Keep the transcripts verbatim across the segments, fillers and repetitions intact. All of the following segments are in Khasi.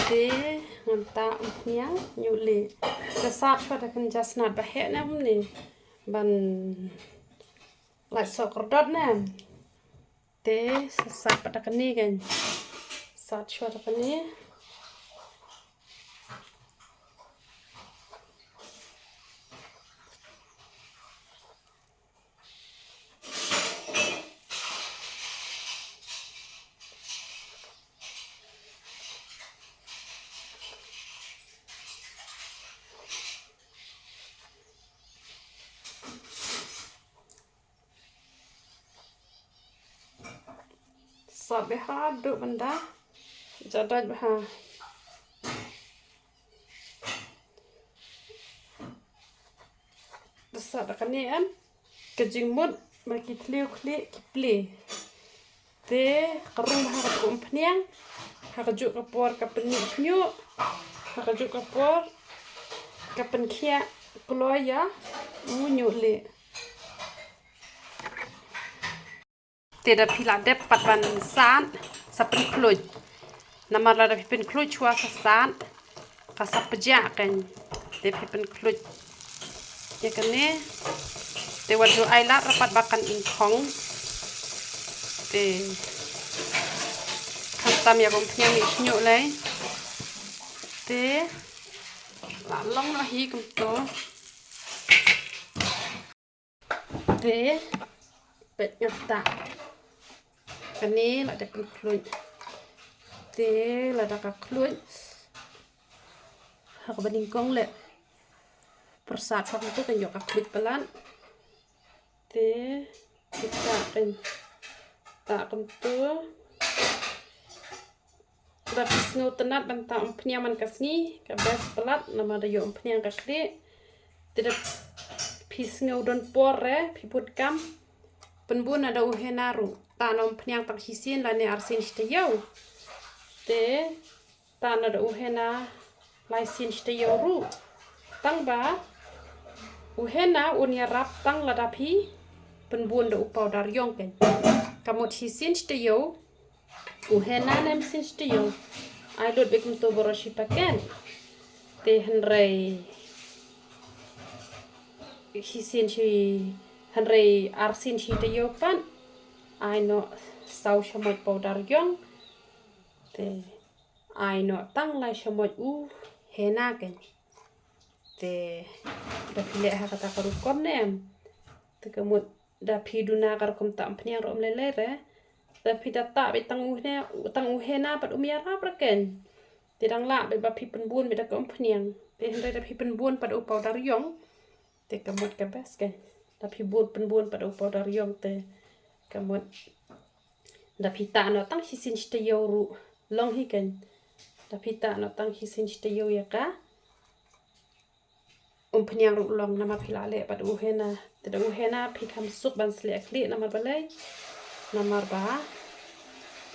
Te ngan tah umphniang ñiuh lieh. Te sat shuwa da kane ka snat ba heh ne em ne. Ban lait soh kordot ne em. Te sat pat da kane kan. Sat shuwa da kane. Sat bha haduh ban da. Jadait bha. Da sat da kane em. Ka jingmut ba ki thliew khlieh ki plie. Te ka rung bha ka umphniang. Ha kajuh ka por ka pynmih ñiuh. Ha kajuh ka por ka pynkhiah kloi ïa u ñiuh lieh. Te da phi la dep pat ban sat, sa pynkhluit. Namar lada phi pynkhluit shuwa sa sat, ka sa pjah kan. Te phi pynkhluit ïa kane. Te wat ju ai lad ra pat ba kan ingkhong. Te khamtam ïa ka umphniang mih shñiuh lei. Te la long noh hi kumto. Te peit nga tah kane, la dep pynkhluit. Te lada ka khluit ha kaba nyngkong leh, pyrsad pat kumto kan ïoh ka khluit palat. Te tah kan, tah kumto. Lada phi sngewtynnat ban tah umphniang man ka sngi, ka best palat, namar da ïoh umphniang ka khlieh. Te lada phi sngew don por re, phi put kam, pynbun lada u hena ruh. Tah na umphniang tang shisien lane arsien shi taïew. Te tah na da u hena lai sien shi taïew ruh. Tang ba u hena un ïarap tang lada phi pynbun da u powder ïong kan. Ka mut shisien shi taïew. U hena ne em sien shi taïew. Ai lut beit kumto baroh shi paket. Te hynrei shisien shi, hynrei arsien shi taïew pat. Ai noh saw shamoit powder ïong. Te ai noh tang lai shamoit u hena kan. Te da phi leh ha kata ka rukom ne em. Te ka mut da phi duna ka rukom tah umphniang ruh ym lei lei re. Da phi da tah beit tang u hena, tang u hena pat um ïarap re kan. Te dang lah beit ba phi pynbun beit da ka umphniang. Te hynrei da phi pynbun pat da u powder ïong. Te ka mut ka best kan. Da phi bun pynbun pat da u powder ïong te ka mut da phi tah noh tang shisien shi taïew ruh long hi kan. Da phi tah noh tang shisien shi taïew ïa ka umphniang ruh long namar phi la leh pat u hena. Te da u hena phi kham suk ban sleh khlieh namar balei? Namar ba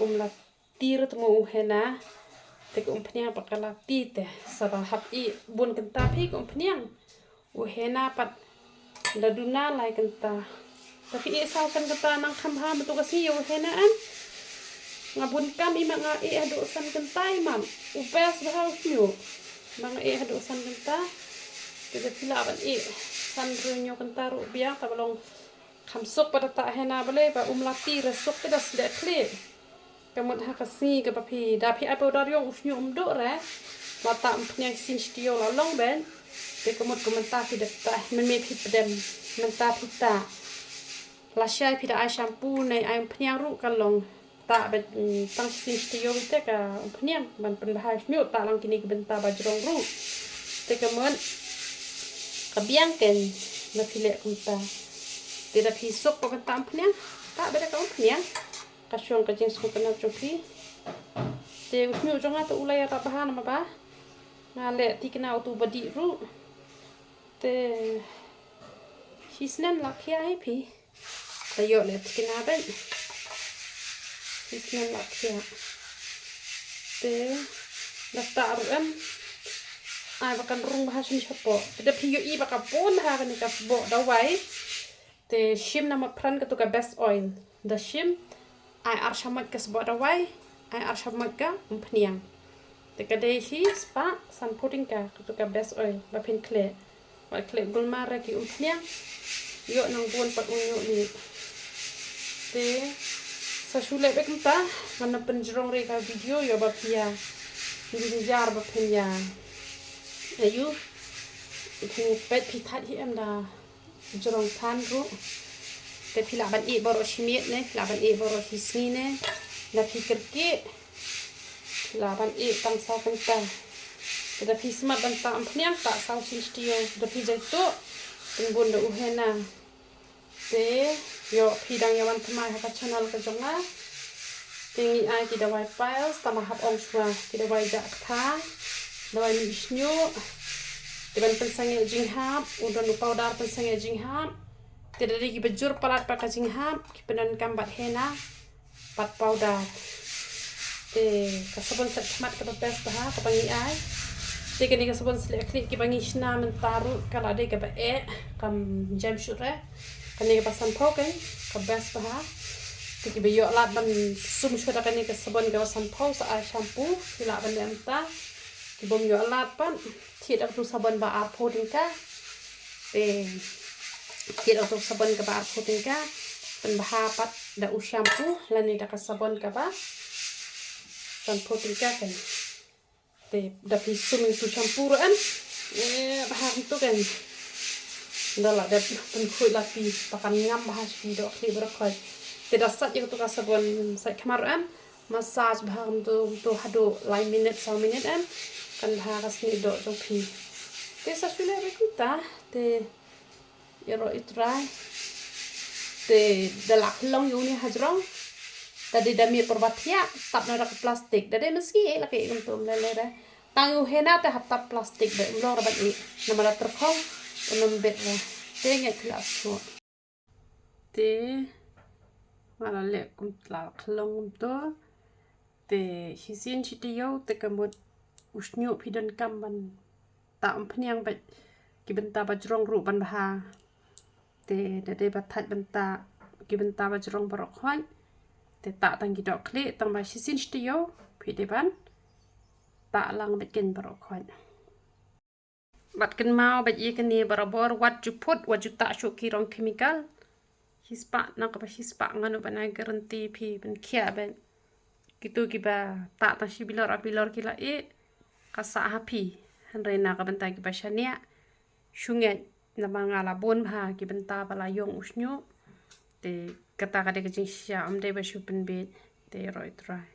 um la tir te mo u hena. Te ka umphniang pat ka la ti te. Sa ba hap ïeh bun kynta phi ka umphniang. U hena pat la duna lai kynta. Te phi ïeh saw san kynta nang kham ha, mynta ka sngi ïa u hena em. Nga bun kam i ma nga ïeh haduh san kynta i ma. U best bha u shñiuh. Ma nga ïeh haduh san kynta. Te da phi lah ban ïeh san hynñiew kynta ruh biang, te ba long kham suk pat da tah hena balei ba um la ti re, suk te da sleh khlieh. Ka mut ha ka sngi kaba phi, da phi ai powder ïong u shñiuh um duh re. La tah umphniang sien shi taïew la long beit. Te ka mut ka mynta phi da tah, mynmiet phi pdem, mynta phi tah. Lashai phi da ai shampoo ne ai umphniang ruh ka long. Tah beit, mm, tang sien shi taïew te ka umphniang ban pynbha shñiuh, tah lang kine ki bynta ba jrong ruh. Te ka mut ka biang kan, da phi leh kumta. Te da phi suk ka bynta umphniang, tah beit da ka umphniang. Ka shong ka jingsngewtynnat jong phi. Te u shñiuh jong nga te u la ïarap bha namar ba nga leh thikna utu ba dih ruh. Te shisnem la khia hi phi. Te ïoh leh thikna beit. Shisnem la khia. Te da tah ruh em. Ai ba kan rung bha shane shapoh. Te da phi ïohi ba ka bun bha kane ka sboh dawai. Te shim namar pran katu ka best oil. Da shim, ai ar shamoit ka sboh dawai, ai ar shamoit ka umphniang. Te ka dei hi spah sanphew tyngka, katu ka best oil ba phin khleh. Wat khleh gulmar ra ki umphniang. Ïoh nang bun pat u ñiuh lih. Te sa shu leh beit kumta, ngan pynjrong re ka video ïoh ba phi ïa jynjar ba phin ïa. Ayu. Phin peit phi thait hi em da jrong than ruh. Te phi lah ban ïeh baroh shi miet ne, phi lah ban ïeh baroh shi sngi ne. Da phi kyrkieh. Phi lah ban ïeh tang saw kynta. Te da phi smat ban tah umphniang, tah saw sien shtiew. Da phi jaituh, pynbun da u henna. Te ïoh phi dang ïa wan thymmai ha ka channel ka jong nga. Te ngi ai ki dawai piles, tang ba hap ong shuwa, ki dawai jah ktha, dawai mih shñiuh. Te ban pynsangeh jinghap, u don u powder pynsangeh jinghap. Te da dei kiba jur palat bad ka jinghap, ki pyndonkam bad henna bad powder. Te ka sabon sait khmat kaba best bha kaba ngi ai. Te kane ka sabon sait khlieh kiba ngi shna mynta ruh ka la dei kaba eh, kam jem shuh re. Kane kaba sanphew kan ka best bha. Te kiba ïoh lad ban sum shuwa da kane ka sabon kaba sanphew sa ai shampoo, ki lah ban leh mynta. Ki bym ïoh lad pat, thied da katu sabon ba arphew tyngka. Te thied da katu sabon kaba arphew tyngka. Pynbha pat da u shampoo lane da ka sabon kaba sanphew tyngka kan. Te da phi sum ïa utu shampoo ruh em. Eh, bha kumtu kan. Da la dep pynkhuid la phi, ba kan ngam bha sha phi dohkhlieh baroh khoit. Te da sait ïa utu ka sabon sait khmat ruh em. Massage bha kumtu, kumtu haduh lai minit, saw minit em. Kan bha ka snieh doh jong phi. Te sa shu leh beit kumta. Te ïaroh ïa u trai. Te da la khlong ïa une hajrong. Da dei da mih por ba thiah, tap noh da ka plastik. Da dei mynsngi eh la ka ïa kumtu um lei lei re. Tang ïa u henna te hap tap plastik da um long ra ban ïeh. Namar da tyrkhong un ym bit re. Te ngeit phi la sngewthuh. Te ma la leh kum la khlong kumtu. Te shisien shi taïew te ka mut u shñiuh phi donkam ban tah umphniang bad ki bynta ba jrong ruh ban bha. Te da dei ba thait bynta ki bynta ba jrong baroh khoit. Te tah tang ki dohkhlieh tang ba shisien shi taïew phi dei ban tah lang bad keiñ baroh khoit. Bad kynmaw bad ïa kane barabor, wat ju phut, wat ju tah shuh ki rong chemical. Shispah, nang kaba shispah ngan ym ban ai guarantee phi ban khiah bad kitu kiba tah tang shi bilor ar bilor ki la ïeh, ka sah ha phi. Hynrei na ka bynta kiba shaniah, shu ngeit namar nga la bun bha ki bynta ba la ïong u shñiuh. Te kata ka dei ka jingshisha, ym dei ba shu pynbieit. Te ïaroh ïa u trai.